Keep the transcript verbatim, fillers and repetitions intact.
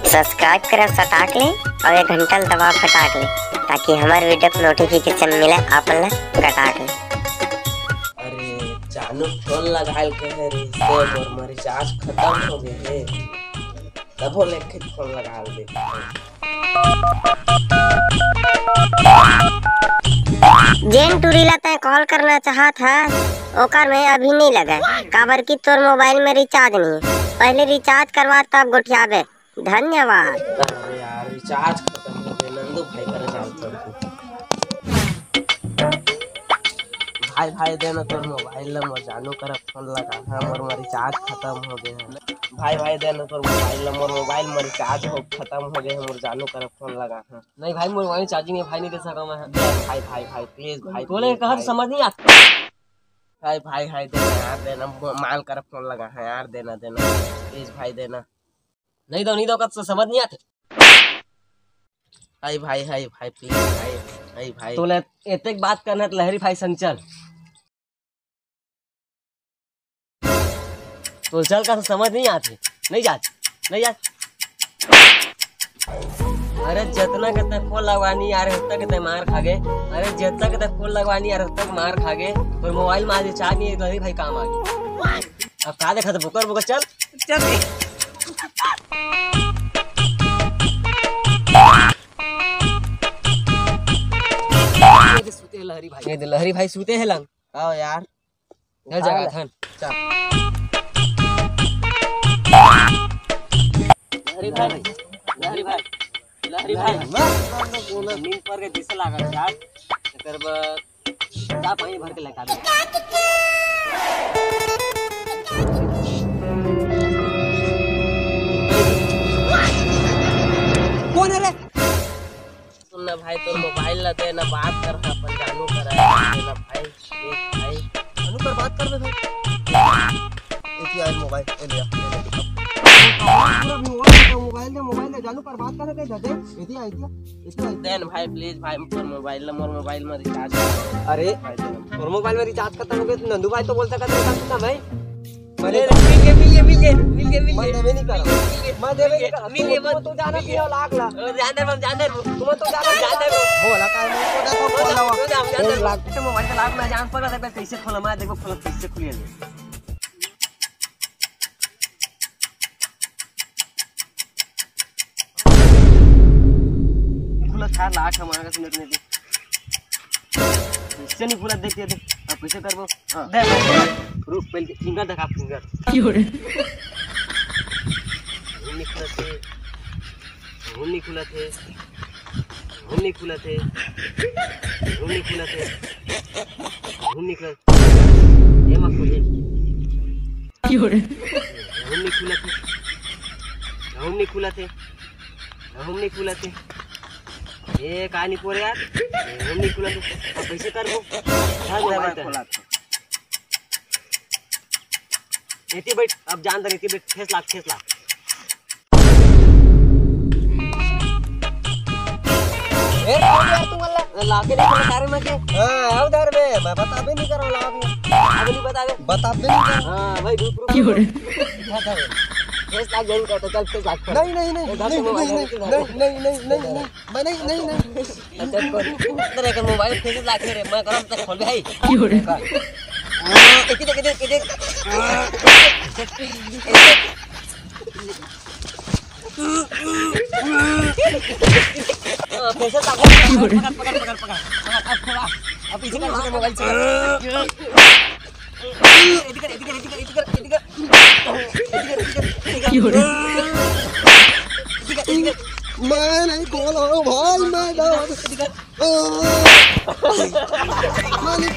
Subscribe करा सटाक ले अउ ये घंटा ल दबा फटाक ले, ताकि हमर वीडियो के नोटिफिकेशन मिले आप मन ल गटाक ले। अरे जानू, फोन लगाए ल कहे रहिस, मोर रिचार्ज खतम हो गे हे, तभो ले एक ठे फोन लगा ले। जेन टूरी ला तैं कॉल करना चाहत हस, ओकर में अभी नइ लगे, काबर कि तोर मोबाइल में रिचार्ज नइ हे। पहले रिचार्ज करवा, तब गोठियाबे। धन्यवाद। अरे यार, रिचार्ज खतम हो गे, नंदू भाई करा जात हँव। भाई, भाई, दे ना तोर मोबाइल ला, मोर जानू करा फोन लगाना हे, मोर, मोर रिचार्ज खतम हो गे हे। भाई, भाई, दे ना तोर मोबाइल ला, मोर मोबाइल में रिचार्ज हो, खतम हो गे हे, मोर जानू करा फोन लगाना हे। नहीं भाई, मोर मोबाइल चार्जिंग हे भाई, नइ दे सकँव मैं। दे भाई, भाई, भाई, प्लीज भाई, तोले प्लीज कहत भाई। समझ नइ आत। भाई, भाई, भाई, दे ना यार, दे ना, मो-, माल करा फोन लगाना हे यार, दे ना, दे ना, प्लीज भाई, दे ना। नइ दँव, नइ दँव, कस समझ नइ आत। हाय भाई, हाय भाई, प्लीज भाई, हाय भाई। तोले एतेक बात करना हे त लहरी भाई संग चल। तोले चल कस समझ नइ आत हे। नइ जात, नइ जात। अरे जतना के तैं फोन लगवा नइ आ रहे, ओतना के तैं मार खा गे। अरे जतना के तैं फोन लगवा नइ आ रहे, ओतना के मार खा गे। तोर मोबाइल में आज रिचार्ज नइ हे, लहरी भाई काम आ गे। अब का देखत हे, बोकर बोकर चल। चल। ये दे सुते हे लहरी भाई। ये दे लहरी भाई सुते हे लंग। आओ यार। चल जगा थन। चल। लहरी भाई, लहरी भाई, लहरी भाई। मैं बोला। नींद पर के जैसे लागत यार। एकर बर जा पानी भर के लेका दे। कौन है रे? सुन ना भाई, तोर मोबाइल ला दे ना, बात कर ना, अपन जानू करा दे ना भाई, प्लीज भाई। जानू कर बात कर बे भाई। एती आइल मोबाइल, ए ले आ, ए ले आ। पूरा भी मोबाइल दे, मोबाइल दे, मोबाइल दे, जानू कर बात कर दे, दे, एती आ, एती आ। देन भाई, प्लीज भाई, मोर मोबाइल ल, मोर मोबाइल में रिचार्ज कर। अरे, भाई, देन। मोर मोबाइल में रिचार्ज खतम हो गे, त नंदू भाई तो बोल सकत हे, खतम हे। मैं मिल ले, मिल ले, मिल ले, मिल ले। मैं देबे नहीं करँव। मिल ले, मैं देबे नहीं करँव। मिल ले, तुम तो जाना पियो लाग ला। ओ, जान दे, जान दे। तुम तो जाना जान दे। बोला का मैं तो देखो खोला हुआ। जान दे। लाग। मोबाइल का लाग मैं जान पड़ा था, कैसे खोला, मैं देखो खोला कैसे खुले। खुला था लाख हमारा सुनत नहीं। इससे नहीं खुला, देख, देख, देख। अब कैसे करबो? हाँ। दे, दे, दे। रुक, पहले फिंगर दिखा, फिंगर। क्यों रे? नहीं खुला थे। नहीं खुला थे। नहीं खुला थे। नहीं खुला थे। नहीं खुला। ये मत खोलिए। क्यों रे? नहीं खुला थे। नहीं खुला थे। हम नहीं खुलत हे। ए, का नहीं पूरे यार? हम नहीं खुलत हे। अब कैसे करबो? हाँ, मोबाइल खोला था। एती बैठ, अब जान दे, एती बैठ, ठेस लाग, ठेस लाग। ए, कौन यार तू वाला? लाके नहीं बोला सारे में के? हाँ, आओ उधर बे, मैं बताबे नहीं करो लाभ। अब नहीं बताबे। बताबे नहीं करो। हाँ, भाई, रुक, रुक, रुक। ठेस लाग जरूर करता, चल, ठेस लाग। नहीं, नहीं, नहीं, ए, घर से नहीं, मोबाइल नहीं, लेके नहीं, नहीं, नहीं, नहीं, नहीं, नहीं। मैं नहीं, नहीं, नहीं। अच्छा, कौन? तेरे के मोबाइल कैसे लाके रे? मैं करम तक खोल भाई। क्यों रे? हाँ, एक ही देख, एक ही देख, एक ही देख। हाँ, कैसे लाके? क्यों रे? पकड़, पकड़, पकड़, पकड़। पकड़, अब खोला। अब पीछे कर, पीछे कर मोबाइल से। मैं नहीं खोला भाई, मैं डर। मैं नहीं